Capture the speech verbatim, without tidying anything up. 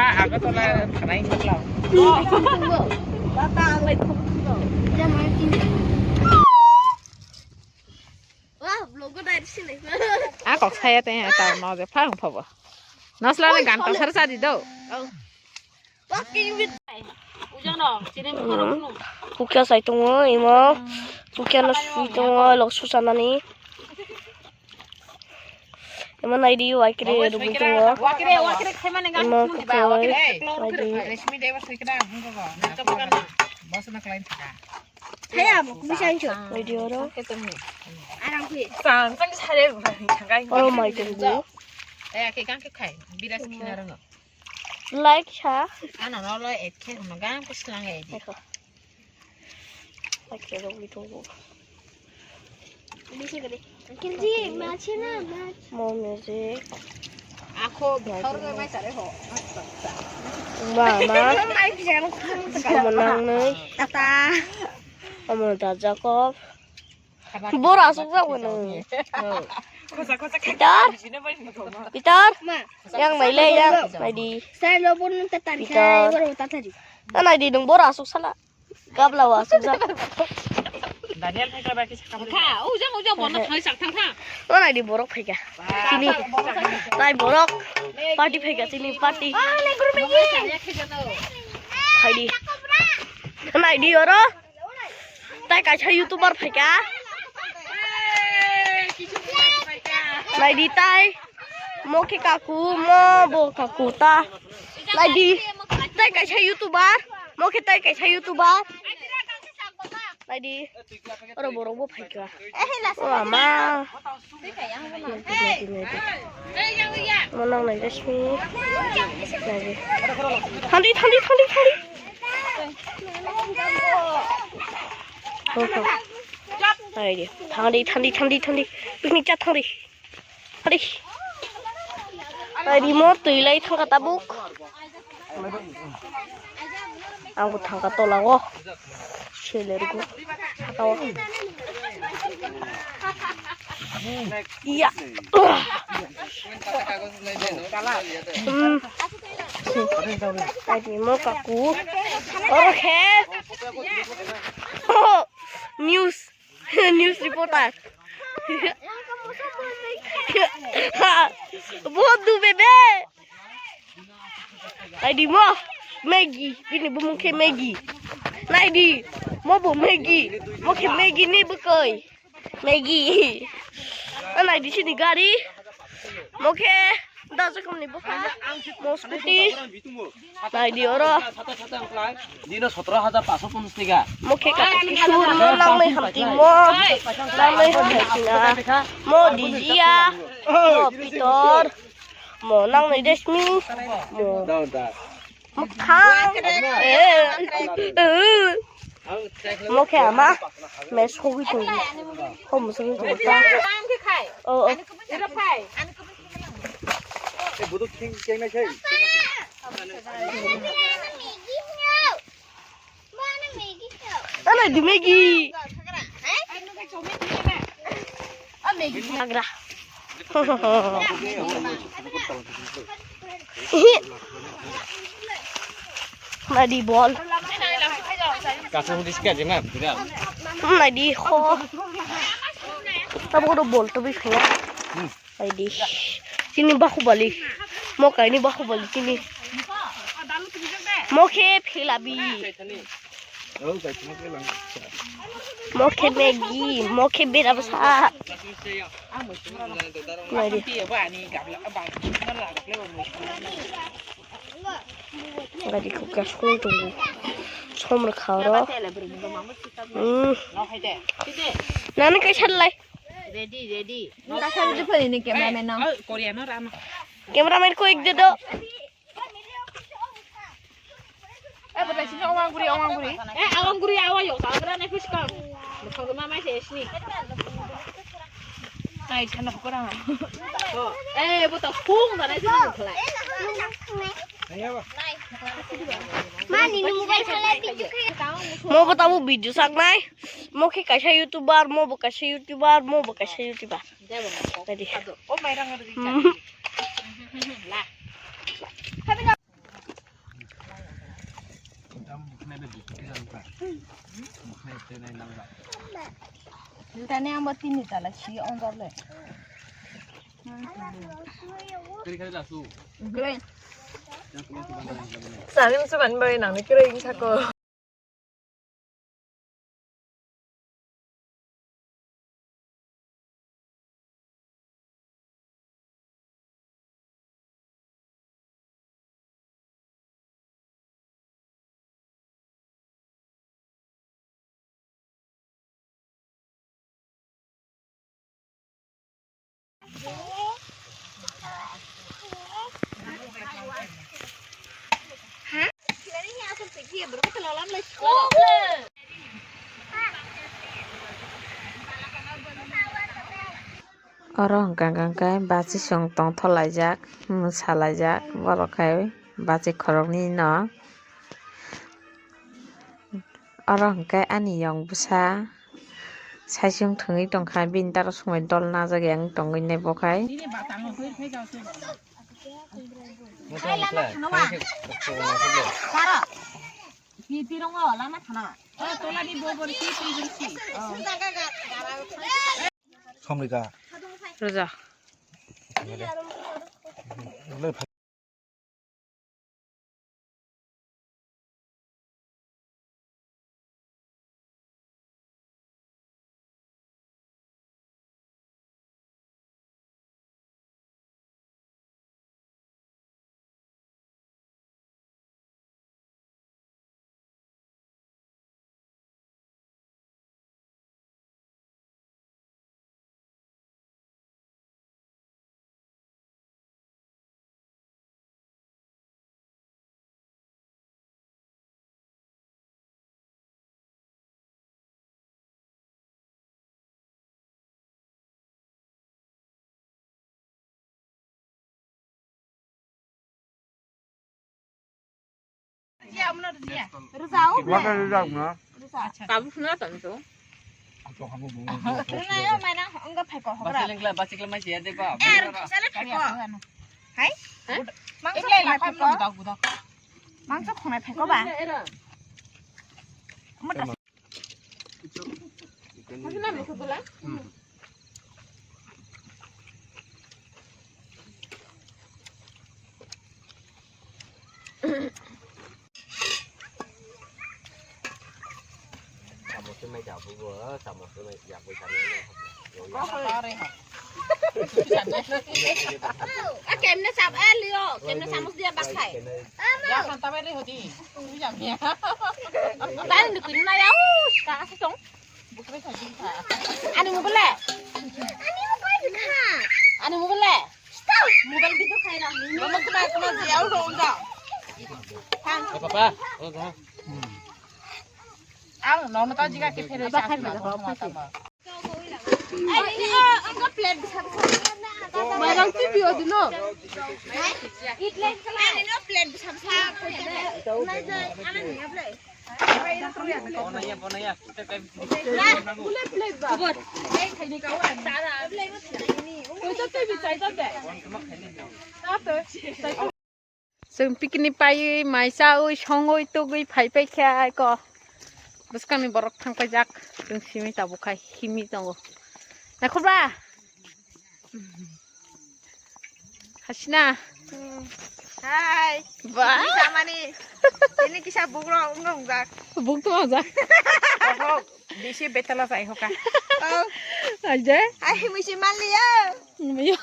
Agartala thanai sakla. A kok saya te ta no je phang phobo. Nasla ne gan kasar sa di do. Pukya sai tongo imo. Pukya no sui tongo lok susanani. Imo naidi waikre rwgwi tongo. Imo kukoi naidi. Video ro. Oro mai tongdi. Like sa. Ano no lo et khe hwnba khe slang ya di. Pakai rok itu. Mo music. Ako bithor ga mai sare ho. Ba ma. Mai bisan ko. Omo nang nai. Tata. Omo da Jacob. Bora asuk jak wano. Peter. Peter. Yang nai le yang nai di. Sai lo bon tata. Peter. Nai di nung bora asuk sala. Gabla wa asuk jak. Daniel phaikra ba kisa kamri. Tha, ujang, ujang, bono thoi sak thang tha. O nai di borok phaika. Sini. Nai borok. Party phaika sini party. Hai di. Nai di oro. Tai kaisa YouTuber phaika. Nai di tai. Mo khe kaku, mo bo kaku ta. Nai di. Tai kaisa YouTuber. Mo khe tai kaisa YouTuber. Nai di. Oro borok bo phaika. O ama. Mo nang nai jasmi. Nai di. Thandi, thandi, thandi, thandi. Nai di. Thandi, thandi, thandi, thandi. Picnic cha thandi. Ari. Ari mo twi lai thangka tabuk. Ang bo thangka tola o. Seler go. Saka o. Iya. Hmm. Ari mo kaku. Oro khe. News. News reporter. Bohot dube be. Nai di mo. Maggie. Bini bumung khe Maggie. Nai di. Mo bo Maggie. Mo khe Maggie ni bwkoi. Maggie. Nai di sini gari. Mo khe da jokhom ni bwkha. Mo scooty. Nai di oro. Dino sotoro hajar paso ponchas taka. Mo khe kaisa kisu no nangnai hamti mo. Nangnai hamti na. Mo Dijia. Mo Pitor. Mo nangnai Desmi. Mo. Mo Khang. Eh. Eh. Mo khe ama. Me sogwi tongo. Ho mo sogwi tongo ta. O, o. Ano di Maggie. Maggie. Agra. Nadi bol. Kasih udah sekian jangan. Nadi ho. Tapi udah bol tuh bisa. Ai di. Chini Bahubali. Mo kaini Bahubali chini. Mo khe philabi. Mo khe Maggie, mo khe bera bwsa. Nai di. Gari kho gas kho tongo. Som rwkha oro. Hmm. Nani kaisa lai. Ready, ready. Kasa rwdi phai ni cameraman no. Korea no rano. Cameraman ko ek de do. Eh, bwtai sini awang guri, awang guri. Eh, awang guri, awang yo, awang guri, ne fish kang. Bukhang ma mai se sini. Ai, chana hukura. Eh, buta phung da ne sini khlai. Mani ni mobile khlai video khlai. Mo buta mo video sak nai. Mo khe kaisa YouTuber, mo bo kaisa YouTuber, mo bo kaisa YouTuber. Ready. Hmm. La. Tani ang bo tini tala si on jable. Salim suban bai nang ni kiri sako. Oro hwnkha hwnkhe bachwi chwng tongthok laijak, mwsa laijak, borok khai bachwi khoroknwi no. Oro hwnkhe ani yong bwsa saichung thwngwi tongkha, bini daro swmai dol najak yang tongwi nai bo khai. Samrika. Roja. Rwjao. Water rwjak no. Tabuk phunukna tong to. Rwnayo maina wngkha phaikok hokra. Basilengla, basikla mai siya de ba. Er, sale phaikok. Hai? Mangso khonai phaikok. Mangso khonai phaikok ba. Kemne sab, eh, Leo, kemne samus dia bakhai. Ya, santabai re hodi. Dai nukui na ya, us, ka asa tong. Ani mobile le? Ani mobile le? Mobile video khai na. Mama kuma kuma dia udah udah. Papa, oh, dah. Ang nono ta jiga ke phere sa. Ai, ini, ah, angka plate bisa bisa. Barang T V o dulu. Ini no plate bisa bisa. Nai jai, ana ni apa? Chwng picnic paiwi, mai chawi, songwi, tugwi phai paikha eko. Bwskangni borok thang paijak, chwng simi tabuk khai himwi tongo. Naikhor ba? Hasina. Hmm. Hai. Ba? Ini samani. Ini kisa bugrok wngkha wngjak. Buk to wngjak. Oho, bisi betala sai hoka. Oh. Aje? Hai, misi manliya. Miyo.